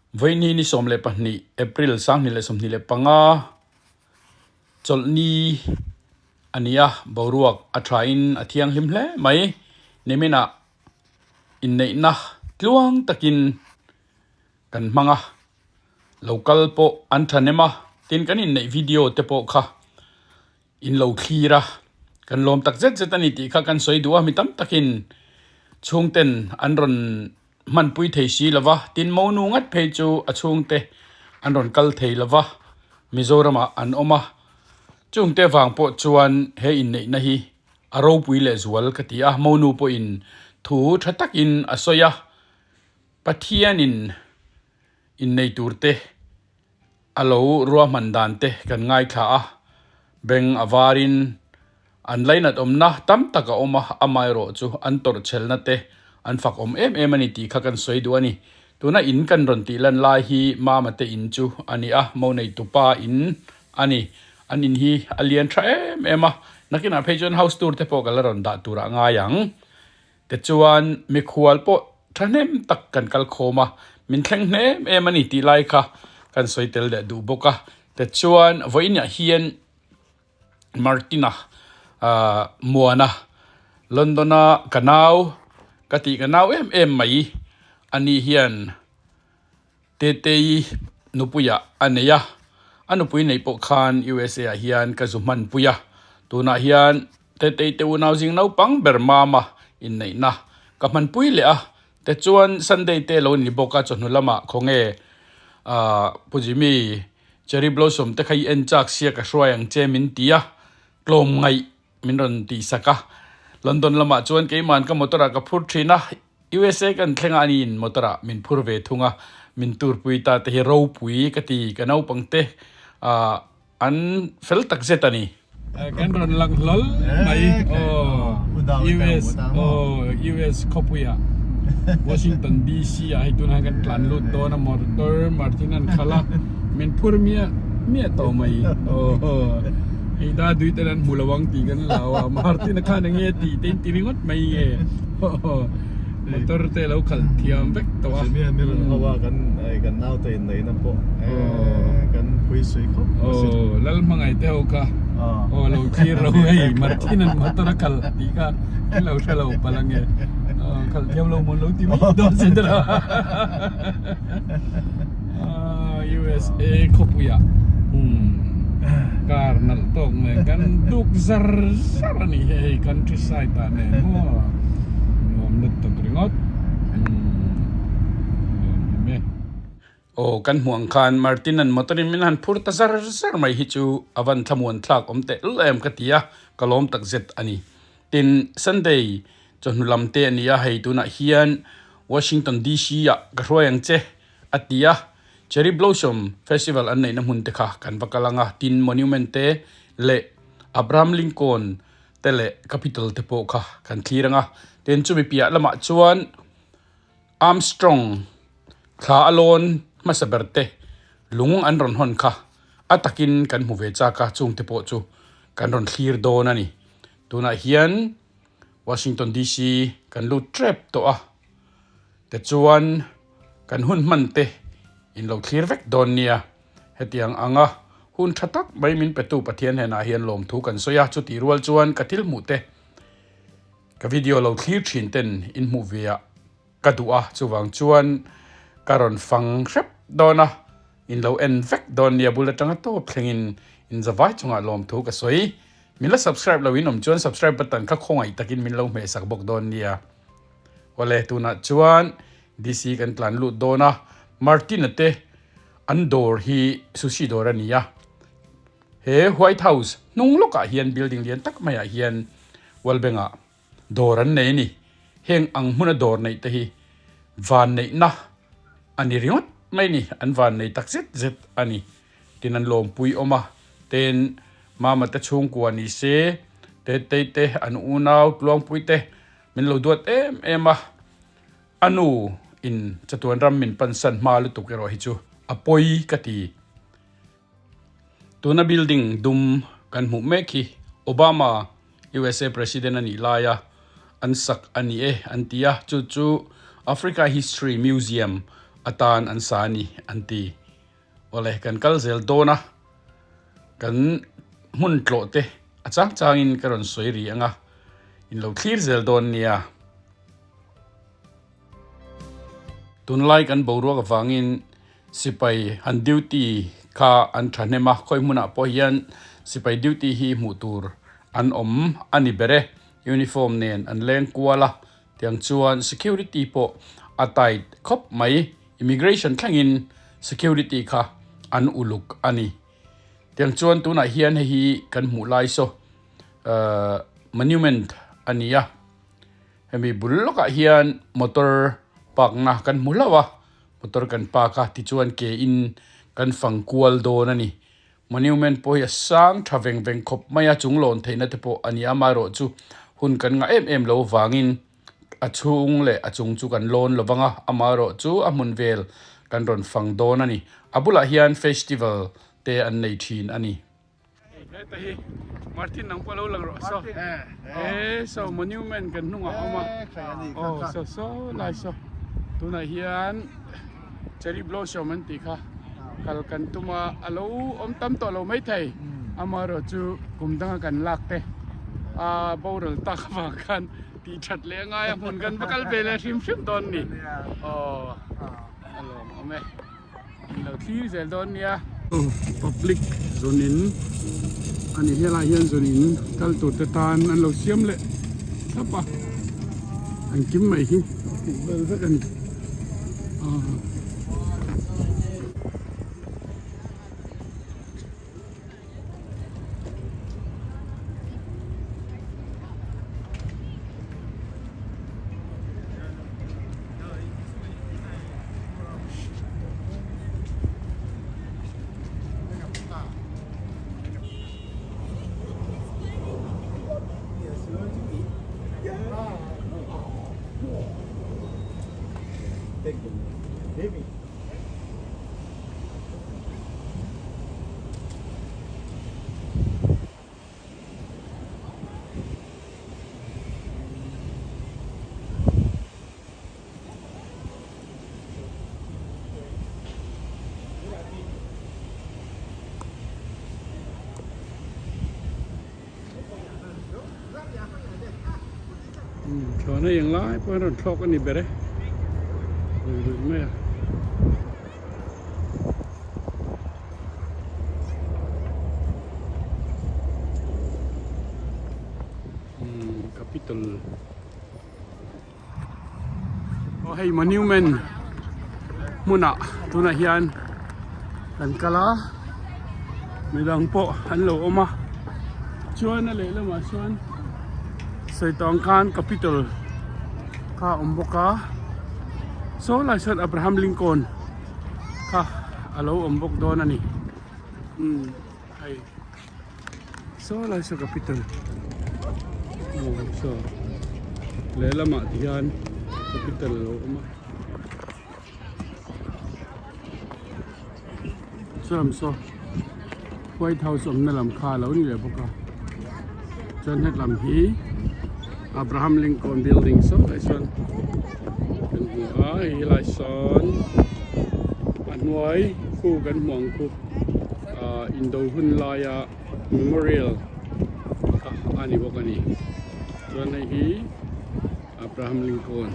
Vawiini ni 12 April 2025 chawlhni a ni a, boruak a thain a thianghlim hle mai. Niminah inneihna tluang takin kan hmang a, lo kal pawh an thahnem a, tin kan inneih video te pawh kha In lo thlir a, kan lawm tak zet zet a ni tih kha kan sawi duh a, mi tam takin chhungten an rawn hmanpui thei si lo va, tin monu ngat phei chu a chhungte an rawn kal thei lo va, Mizoramah an awm a, chungte vang pawh chuan he inneihna hi a ropui leh zual ka ti a, monu pawhin thu tha takin a sawi a, Pathianin innei turte A lo ruahman dan te kan ngaithla a, beng a varin an lainat awmna tam tak a awm a, amaherawh chu an tawrhchhelna te an fak awm em em a ni tih kha kan sawi duh a ni. Tuna in kan rawn tih lan lai hi Mama te in chu a ni a, mo neitupa in a ni. An in hi a lian tha em em a, nakinah phei chuan house tour te pawh ka la rawn dah turah a ngai ang. Tichuan, mikhual pawh thahnem tak kan kal khawm a, min thleng hnem em a ni tih lai kha kan sawi tel leh duh bawk a. Tichuan, vawiinah hian Martina Muana, London-a ka nau, ka tih ka nau em em mai a ni hian Tetei nupuiah a nei a, a nupui neih pawh khan USA ah hian ka zu hmanpui a, tunah hian Tetei te unau zing naupang ber mama inneihna ka hmanpui leh a, tichuan Sunday te lo ni bawk a chawhnu lamah khawnge ah Pu Jimmy Cherry Blossom te kha i en chak sia ka hruai ang che min ti a, tlawm ngaih min rawn tihsak a, London lamah chuan keiman ka motor ah ka phur thin a, USA kan thleng a aniin motor ah min phur ve thung a, min turpui ta te hi ropui ka ti, ka naupang te ah an fel tak zet a ni. Kan rawn lang hlawl mai aw US aw US khawpui ah Washington DC ah hei tunah hian kan tlan lut dawn a motor Martin an khalh a min phur miah miah tawh mai aw hei da dui ten an hmu lo ang tih kan lau a Martin a khan enge tih te in ti ringawt mai nge motor te lo khalh thiam vek tawh a. Jimmy a rawn hau a kan kan naute in neihna pawh kan phui sui khawp mai si. Aw Lalhmangaih te ho kha aw lo thlir lo hei Martin an motor a khalh tih kha in lo hre lo palh ange khalh thiam lo mawn lo ti mai dawn si ta lo USA khawpui ah car nalh tawk mai kan duk zar zar a ni hei country side ah nen maw nuam lutuk ringawt nuam em e. Aw kan hmuh ang khan Martin an motor in min han phur ta zar zar mai hi chu a van thlamuan thlak awm teh lul em ka ti a ka lawm tak zet a ni. Tin Sunday chawhnu lam te a ni a hei tunah hian Washington DC ah ka hruai ang che a ti a Cherry Blossom Festival an neihna hmun te kha kan va kal ang a tin monument te leh Abraham Lincoln te leh Capitol te pawh kha kan thlir ang a tin chumi piah lamah chuan Armstrong thla a lawn hmasa ber te lung an rawn hawn kha a takin kan hmu ve chak a, chungte pawh chu kan rawn thlir dawn a ni. Tunah hian Washington DC kan lut tep tawh a, tichuan kan hun hman te in lo thlir vek dawn nia. Hetiang anga hun tha tak mai min petu Pathian hnenah hian lawmthu kan sawi a, chutih rual chuan ka thil hmuh te Ka video lo thlir thin ten in hmuh ve ah ka duh a, chuvang chuan ka rawn fang hrep dawn a, in lo en vek dawn nia bul atanga tawp thlengin in zavai chungah lawmthu ka sawi. Min la subscribe lo in awm chuan subscribe button kha khawngaih takin min lo hmehsak bawk dawn nia. Awle tunah chuan DC kan tlan lut dawn a, Martin-a te an dawr hi sushi dawr a ni a. He White House hnung lawkah hian building lian tak maiah hian World Bank-ah dawr an nei a ni. Heng ang hmuna dawr neih te hi vanneihna a ni ringawt mai a ni. An vannei tak zet zet a ni. Tin an lawmpui awm a, ten Mama te chhungkua ni se, Tetei te an unau Tluangpui te min lo duat em em a. A nu in chatuan ram min pansan hma lutuk erawh hi chu a pawi ka ti. Tuna building dum kan hmuh mek hi Obama usa President a nih laia an sak a ni e an ti a, chu chu Africa History Museum atan an sa a ni an ti. Awle kan kal zel dawn a, kan hmun tlawh te a chang changin ka rawn sawi ri ang a, in lo thlir zel dawn nia. Tunlai kan boruak avangin sipai han duty kha an thahnem a, khawi hmunah pawh hian sipai duty hi hmuh tur an awm a ni ber e. Uniform nen an leng kual a, tiang chuan security pawh a tight khawp mai. Immigration thlengin security kha an uluk a ni. Tiang chuan tunah hian hei hi kan hmuh lai saw ahh monument a ni a. Hemi bul lawkah hian motor park na kan hmu hlauh a, motor kan park a tichuan ke in kan fang kual dawn a ni. Monument pawh hi a sang tha veng veng khawp mai a, chung lawn theihna te pawh a ni a, amaherawh chu hun kan ngah em em lo vangin a chhung leh a chung chu kan lawn lo vang a, amaherawh chu a hmun vel kan rawn fang dawn a ni. A bulah hian festival te an nei thin a ni. Heta hi Martin nang pawh lo lang rawh saw e saw monument kan hnungah a awm a aw saw saw lai saw tunah hian cherry blossom an tih kha kal kan tum a a lo awm tam tawh lo maithei amaherawh chu kum danga kan lak te a boral tak avang khan tih that leh a ngai a hmun kan va kal ve leh hrim hrim dawn a ni aw a lawmawm e. An lo thlir zel dawn nia. Public zun in a ni helai hian zun in kal tur te tan an lo siam leh thlap a an kim mai hi tih vel vek a ni. Thlawhna eng lai pawh hian rawn thlawk a ni ber e ruih ruih mai a. Capital aw hei monument hmunah tunah hian kan kal a midang pawh an lo awm a chuan a lehlamah chuan sawi tawh ang khan capital kha a awm bawk a saw lai sawn Abraham Lincoln kha a lo awm bawk dawn a ni umm hei saw lai saw capital aw saw lehlamah ti hian capital a lo awm a chuan saw white house awmna lam kha a lo ni leh bawk a chuan hetlam hi Abraham Lincoln building saw lai sawn kan hmu a hei helai sawn a hnuai khu kan hmu ang khu ah indo hun laia memorial kha a ni bawk a ni chuan hei hi Abraham Lincoln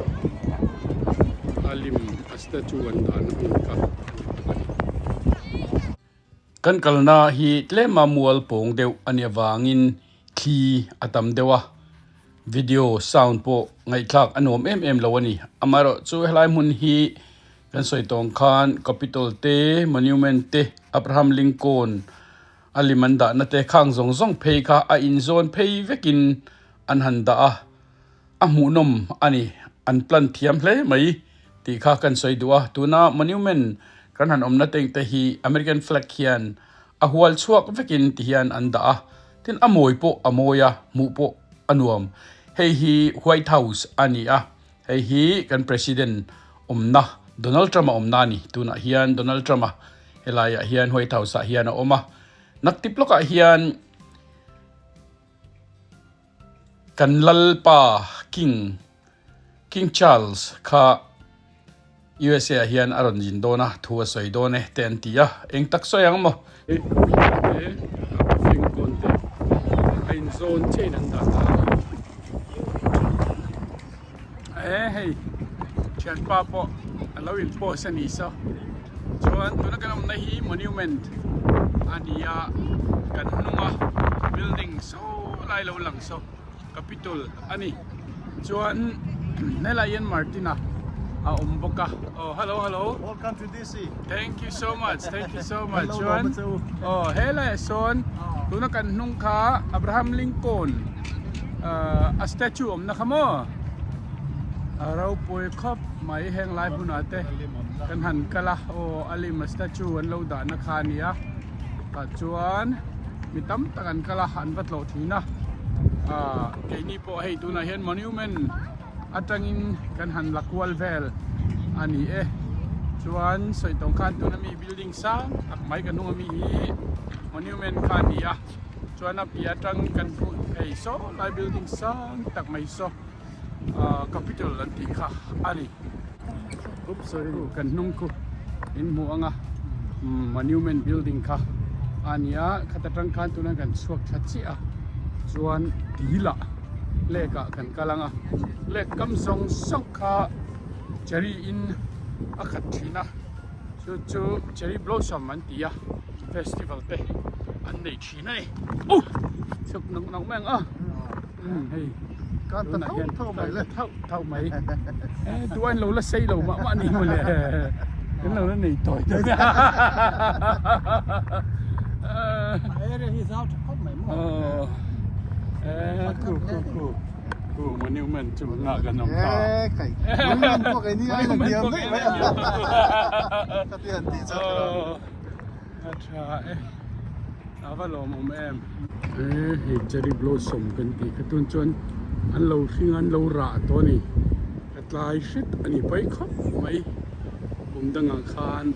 a lim a statue an dahna hmun kha a ni bawk a ni. Kan kalna hi tlema mual pawng deuh a nih avangin thli a tam deuh a, video sound pawh ngaihthlak a nuam em em lo a ni. Amaherawh chu helai hmun hi kan sawi tawng khan Capitol te, Monument te, Abraham Lincoln a lim an dahna te khang zawng zawng phei kha a inzawn phei vekin an han dah a. A hmuhnawm a ni, an plan thiam hle mai tih kha kan sawi duh a. Tuna monument kan han awmna teng te hi American flag hian a hual chhuak vekin ti hian an dah a, tin a mawi pawh a mawi a, hmuh pawh a nuam. Hei hi White House a ni a, hei hi kan President awmna Donald Trump-a awmna a ni. Tunah hian Donald Trump-a helaiah hian White House-ah hian a awm a, naktip lawkah hian Kan Lalpa King, King Charles kha USA ah hian a rawn zin dawn a, thu a sawi dawn e te an ti a, eng tak sawi ang maw? He Lincoln te a inzawn chiahin an dah ta a, e hei thianpa pawh a lo in post a ni saw chuan tuna kan awmna hi monument a ni a, kan hnunga building saw lai lo lang saw. Capitol a ni. Chuan helai hian Martin-a a awm bawk a. Oh hello hello. Welcome to DC. Thank you so much. Thank you so much. Chuan oh helai ah sawn tuna kan hnung kha Abraham Lincoln a statue awmna kha maw? A ropui khawp mai heng lai hmunah te kan han kal a. Aw a lim a statue an lo dahna kha a nia. Tah chuan mi tam tak an kal a an va tlawh thin a ah keini pawh hei tunah hian monument atangin kan han la kual vel a ni e chuan sawi tawng khan tuna mi building sang tak mai ka hnung ami hi monument kha a ni a chuan a piah atang kan hmuh thei saw lai building sang tak mai saw ah capital an tih kha a ni. Kan hnung khu in hmuh ang a monument building kha a ni a khata tang khan tuna kan chhuak tha chiah a chuan dil ah lake ah kan kal ang a lake kam zawng zawng kha cherry in a khat thin a chu chu cherry blossom an ti a festival te an nei thin a ni oh chhuk nawk nawk mai ang a. Hei tunah hian kan ta thauh thauh mai e duh ain lo la sei lo mah mah ni mawle kan lo la nei tawi ta area hi zau tha khawp mai maw e ku ku ku ku monument chu nga kan awm ta e kai monument pawh kai ni ai la diam daih mai ka ti han tih chu a tha e A va lawmawm em. E hei cherry blossom kan tih kha tun chuan an lo hring an lo rah tawh a ni ka tlai hret a ni pai khawp mai kum dangah khan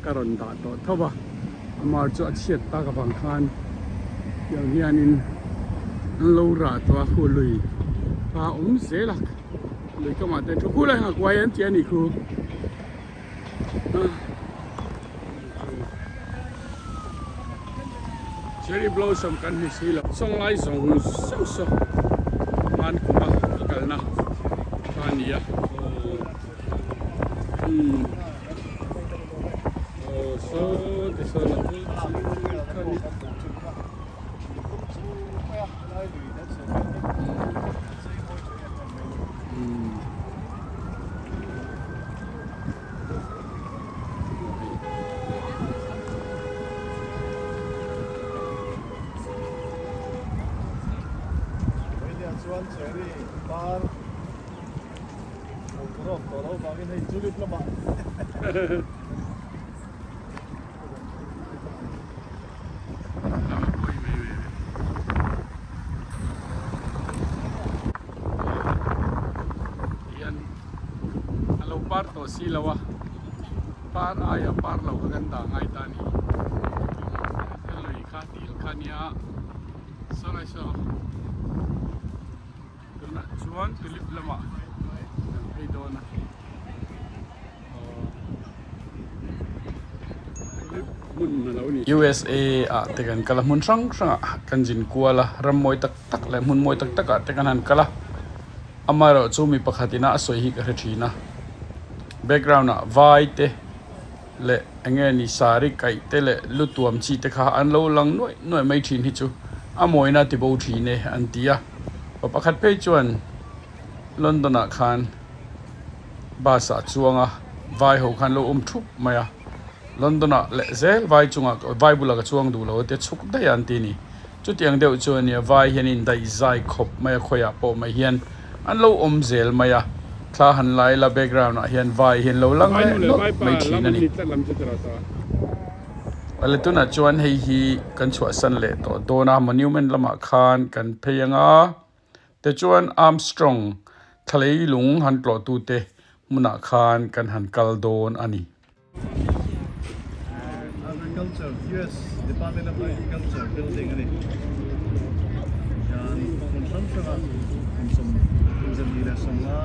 ka rawn dah tawh tho va a mar chu a chhiat tak avang khan tiang hianin an lo rah tawh a khu lui kha a awm zel a lui kamah te thu khulai ang a kuai an tih a nih khu. Cherry blossom kan hmu si lo sawnglai zawng zawng saw hman kuma a kalna kha a ni a umm aw saw ti sawn a bul chiah kha a ni. Chuan cherry par hmuh tur a awm tawh loh vangin hei tulip lamah Hian a lo par tawh si lo a par aia par lo kha kan dah ngai ta a ni a lui kha dil kha a nia saw lai saw tunah chuan tulip lamah kan phei dawn a. USA ah te kan kal a hmun hrang hrang ah kan zin kual a ram mawi tak tak leh hmun mawi tak tak ah te kan han kal a amaherawh chu mi pakhat ina a sawi hi ka hre thin a background ah vai te leh eng nge ni sari kaih te leh lu tuam chi te kha an lo lang nuaih nuaih mai thin hi chu a mawina ti bo thin e an ti a pa pakhat phei chuan London ah khan bus ah chuang a vai ho khan lo awm thup mai a London ah leh zel vai chungah vai bulah ka chuang duh lo a tia chhuk daih a an ti a ni chutiang deuh chu a nia vai hian in daih zai khawp mai a khawiah pawh mai hian an lo awm zel mai a thla han lai la background ah hian vai hi an lo lang leh nawlh mai thin a ni. Awle tunah chuan hei hi kan chhuahsan leh tawh dawn a monument lamah khan kan phei ang a. Tichuan Armstrong thlalei lung han tlawhtute hmunah khan kan han kal dawn a ni. Agriculture, US Department of Agriculture building a ni. Hian hmun hrang hranga kum sawm kum zan hnih leh sawmnga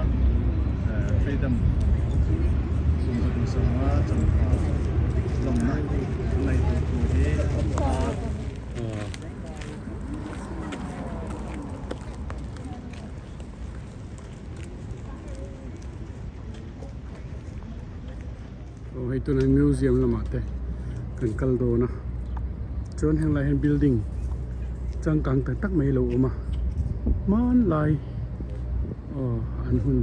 freedom. Sawmkhat sawmnga champha lawmna nei tur thu hi a Aw hei tunah hian museum lamah te kan kal dawn a chuan heng lai hian building changkang tak tak mai a lo awm a hmanlai aw an hun.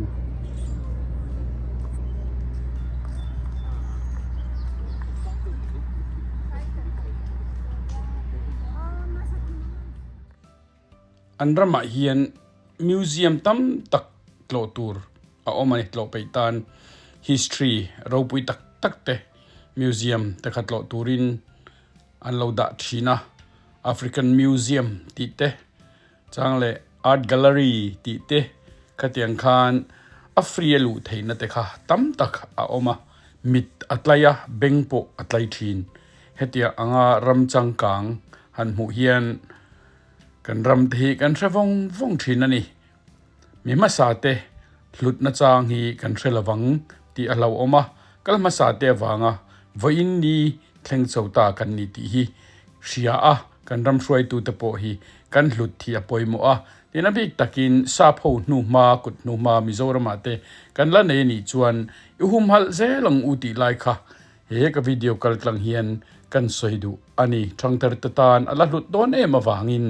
An ramah hian museum tam tak tlawh tur a awm a ni tlawh peih tan history ropui tak tak te museum te kha tlawh turin an lo dah thin a African museum tih te chang leh art gallery tih te khatiang khan a free a luh theihna te kha tam tak a awm a mit a tlai a beng pawh a tlai thin hetiang anga ram changkang han hmuh hian. Kan ram te hi kan hre vawng vawng thin a ni. Mi hmasa te hlutna chang hi kan hre lovang tih a hlauhawm a, kal hmasa te avanga vawiin ni thleng chho ta kan ni tih hi hria a, kan ram hruaitute pawh hi kan hlut hi a pawimawh a. Tin a bik takin sap ho hnuhma kut hnuhma Mizoramah te kan la nei a nih chuan i humhalh zel ang u tih lai kha He ka video kal tlang hian kan sawi duh a ni. Thangthar te tan a la hlut dawn em avangin.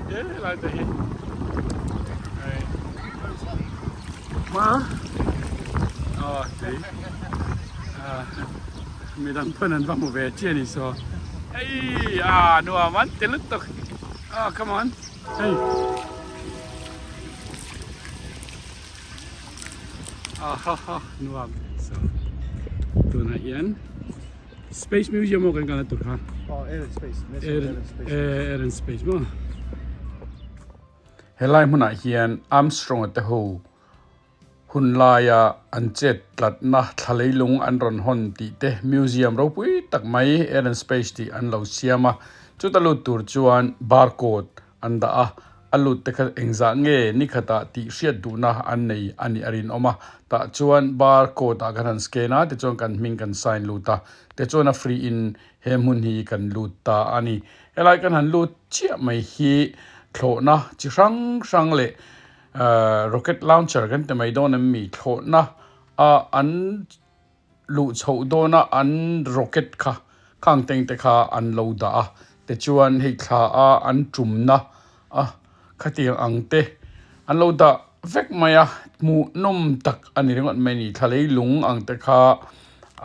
He lai te hi hei ma aw tui midang pawn an va hmu ve chiah a ni saw hei a nuam an ti lutuk aw come on hei. Ahaha nuam so tunah hian space museum aw kan kal na tur kha oh air and space air air and space maw helai hmunah hian Armstrong te ho hun laia an chet tlatna thla leilung an rawn hawn tih te museum ropui tak mai air and space tih an lo siam a chuta lut tur chuan barcode an dah a, a lut te kha engzah nge nikhatah tih hriat duhna an nei a nih a rinawm a, tah chuan bar code ah kan han scan a, tichuan kan hming kan sign lut a, tichuan a free in he hmun hi kan lut ta a ni. Helai kan han lut chiah mai hi thlawhna chi hrang hrang leh rocket launcher kan ti mai dawn em mi thlawhna a an luh chhoh dawna an rocket kha khang teng te kha an lo dah a tichuan hei thla a an tumna a khatiang ang te an lo dah vek mai a hmuh nawm tak a ni ringawt mai a ni thla leilung ang te kha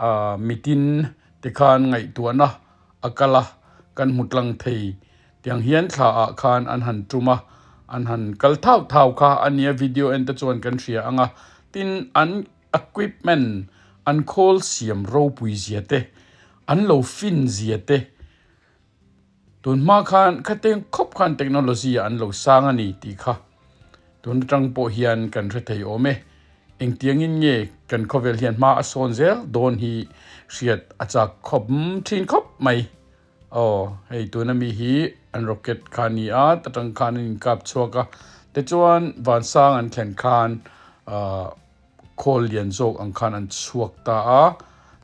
ah mitin te khan ngaihtuahna a kal a kan hmu tlang thei tiang hian thla ah khan an han tum a an han kal thau thau kha a nia video en te chuan kan hria ang a tin an. Equipment an khawl siam ropui zia te, an lo fin zia te, tun hma khan khateng khawp khan technology ah an lo sang a ni tih kha tun atang pawh hian kan hre thei awm e. Engtiangin nge kan khawvel hian hma a sawn zel dawn hi hriat a chak khawp thin khawp mai. Aw hei tuna mi hi an rocket kha a ni a ta tang khan an inkap chhuak a tichuan vansang an thlen khan ahh khawl lian zawk ang khan an chhuak ta a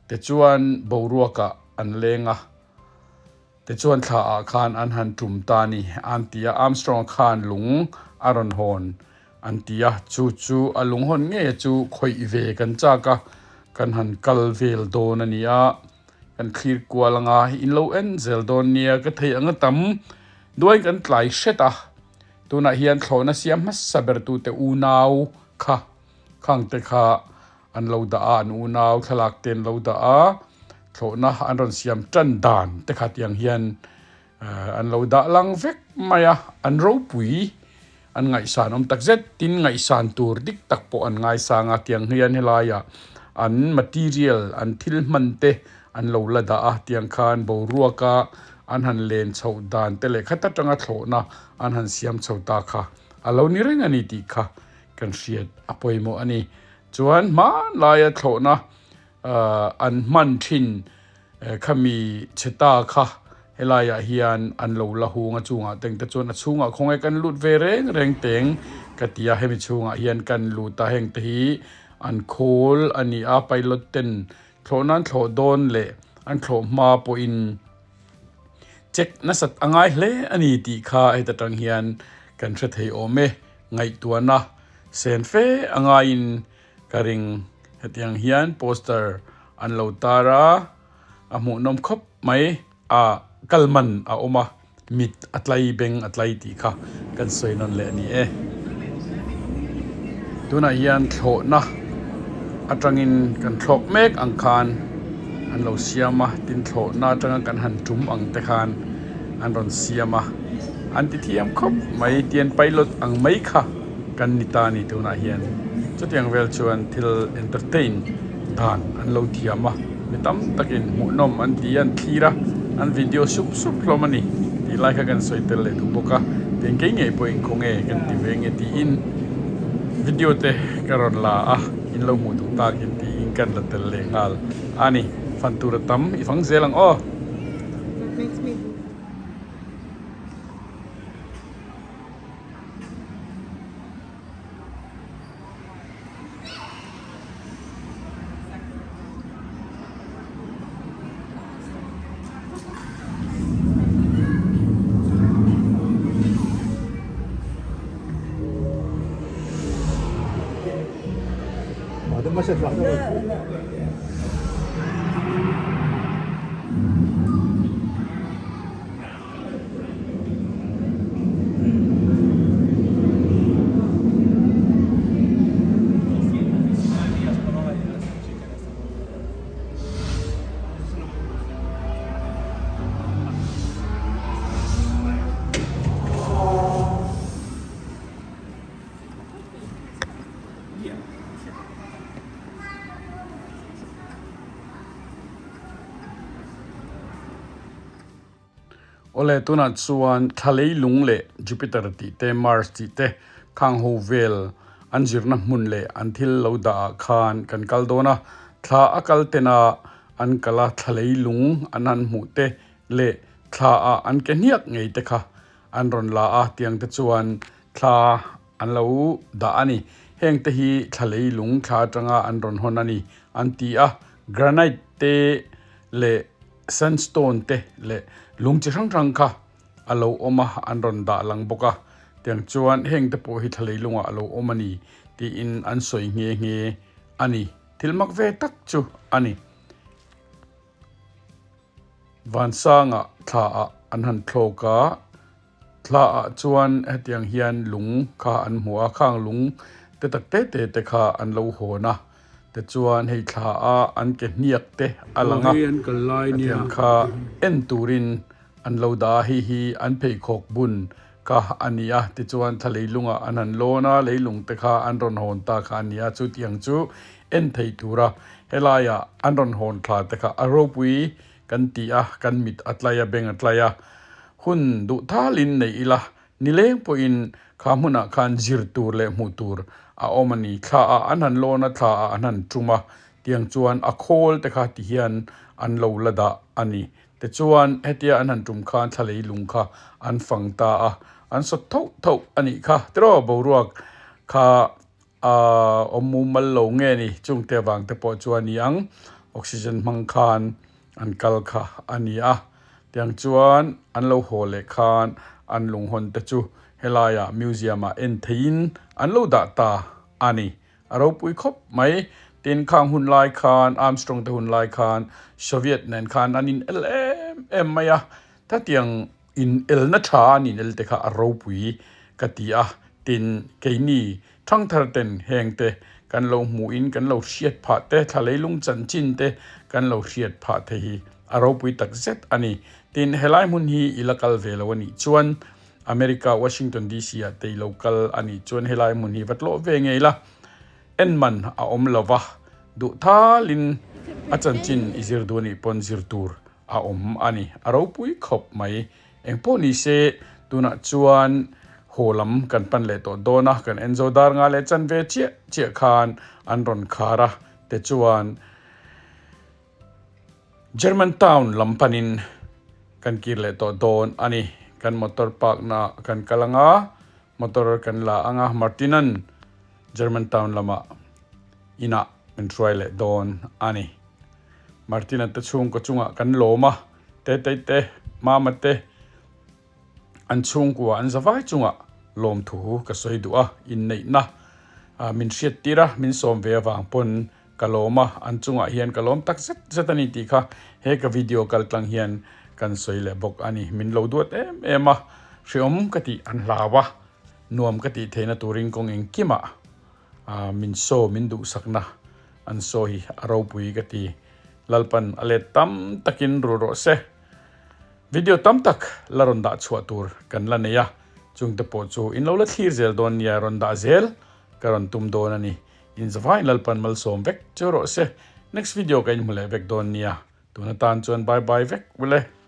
tichuan boruakah an leng a tichuan thla ah khan an han tum ta a ni an ti a Armstrong khan lung a rawn hawn an ti a chu chu a lung hawn ngei chu khawih ve kan chak a kan han kal vel dawn a ni a. Kan thlir kual anga in lo en zel dawn nia ka thei anga tam duai kan tlai hret a tunah hian thlawhna siam hmasa ber tute unau kha khang te kha an lo dah a an unau thlalak te an lo dah a thlawhna an rawn siam tan dan te kha tiang hian an lo dah lang vek mai a an ropui an ngaihsan awm tak zet tin ngaihsan tur dik tak pawh an ngaisang a tiang hian helaiah an material an thil hman te an lo la dah a tiang khan boruaka an han len chhoh dan te leh khat atanga thlawhna an han siam chho ta kha a lo ni reng a ni tih kha kan hriat a pawimawh a ni chuan hmanlaia thlawhna ahh an hman thin Khami chhe ta kha helaiah hian an lo la hung a chungah teng te chuan a chhungah khawnge kan lut ve reng reng teng ka ti a hemi chhungah hian kan lut a heng te hi an khawl a ni a, pilot ten thlawhna an thlawh dawn leh an thlawh hma pawhin check nasat a ngai hle a ni tih kha heta tang hian kan hre thei awm e, ngaihtuahna sen fe a ngaiin ka ring. Hetiang hian poster an lo tar a, a hmuhnawm khawp mai a kal man a awm a. Mit a tlai beng a tlai tih kha kan sawi nawn leh a ni e. Tunah hian thlawhna atangin kan thlawk mek ang khan an lo siam a, tin thlawhna atanga kan han tum ang te khan an rawn siam a, an ti thiam khawp mai tian pilot ang mai kha kan ni ta a ni tunah hian. Chutiang vel chuan thil entertain dan an lo thiam a, mi tam takin hmuhnawm an ti a, an thlir a, an video sup sup hlawm a ni tih lai kha kan sawi tel leh duh bawk a, tiang kei ngei pawhin khawnge kan ti ve nge tiin video te ka rawn la a, in lo hmuh duh takin tiin kan la tel leh nghal a ni, fan tur a tam i fang zel ang aw. Awle tunah chuan thla leilung leh Jupiter tih te Mars tih te khang ho vel an zirna hmun leh an thil lo dah ah khan kan kal dawn a, thla a kal tena an kal a thla leilung an han hmuh te leh thla ah an ke hniak ngei te kha an rawn la a tiang te chuan thla an lo dah a ni. Heng te hi thla leilung thla atanga an rawn hawn a ni an ti a, granite te leh sandstone te leh lung chi hrang hrang kha a lo awm a, an rawn dah lang bawk a. Tiang chuan heng te pawh hi thla leilungah a lo awm a ni tiin an sawi nghe nghe a ni. Thil mak ve tak chu a ni. Vansangah thla ah an han thlawk a, thla ah chuan hetiang hian lung kha an hmu a, khang lung te tak te te te kha an lo hawn a, tichuan hei thla a an ke hniak te a lang a, hetiang kha en turin an lo dah a, hei hi an pheikhawk bun kha a ni a, tichuan thla leilungah an han lawn a, leilung te kha an rawn hawn ta kha a ni a, chutiang chu en thei tura helaiah an rawn hawn thla te kha a ropui kan ti a, kan mit a tlai a, beng a tlai a, hun duh thalin nei ila, nileng pawhin kha hmunah khan zir tur leh hmuh tur a awm a ni, thla ah an han lawn a, thla ah an han tum a, tiang chuan a khawl te kha tihian an lo la dah a ni. Tichuan, hetia an han tum khan thla leilung kha an fang ta a, an sawt thoh thoh a nih kha. Tiraw boruak kha a awm mumal lo nge ni, chungte avang te pawh chu a ni ang, oxygen hmang khan an kal kha a ni a. Tiang chuan an lo haw leh khan an lunghawn te chu helaiah museum ah en theihin an lo dah ta a ni. A ropui khawp mai. Tin, khang hun lai khan, Armstrong te hun lai khan Soviet nen khan an in el em em mai a. Hetiang in elna tha an in el te kha a ropui ka ti a. Tin, keini thangthar ten heng te kan lo hmuhin kan lo hriat phah te, thla leilung chanchin te kan lo hriat phah te hi a ropui tak zet a ni. Tin, helai hmun hi i la kal ve lo a nih chuan America Washington DC ah te i lo kal a nih chuan helai hmun hi va tlawh ve ngei la, en man a awm lo va, duh thalin a chanchin i zir duh anih pawn zir tur a awm a ni. A ropui khawp mai. Engpawh ni se tunah chuan haw lam kan pan leh tawh dawn a, kan en zo dar nga leh chan ve chiah chiah khan an rawn khar a, tichuan German town lam panin kan kir leh tawh dawn a ni. Kan motor park na kan kal anga, motor kan la anga Martinan German town lamah Inah min hruai leh dawn a ni. Martina te chhungkaw chungah kan lawm a, Tetei te, Mama te an chhungkua an zavai chungah lawmthu ka sawi duh a, inneihna min hriat tir a, min sawm ve avang pawn ka lawm a, an chungah hian ka lawm tak zet zet a ni tih kha he ka video kal tlang hian kan sawi leh bawk a ni. Min lo duat em em a, hreawm ka tih an hlau a, nuam ka tih theihna turin kawng engkimah Min saw min duhsakna an saw hi a ropui ka ti. Lalpan a let tam takin rul rawh se. Video tam tak la rawn dah chhuah tur kan la nei a, chungte pawh chu in lo la thlir zel dawn nia rawn dah zel ka rawn tum dawn a ni. In zavaiin Lalpan malsawm vek chu rawh se. Next video ka inhmu leh vek dawn nia. Tun atan chuan bye bye vek ule.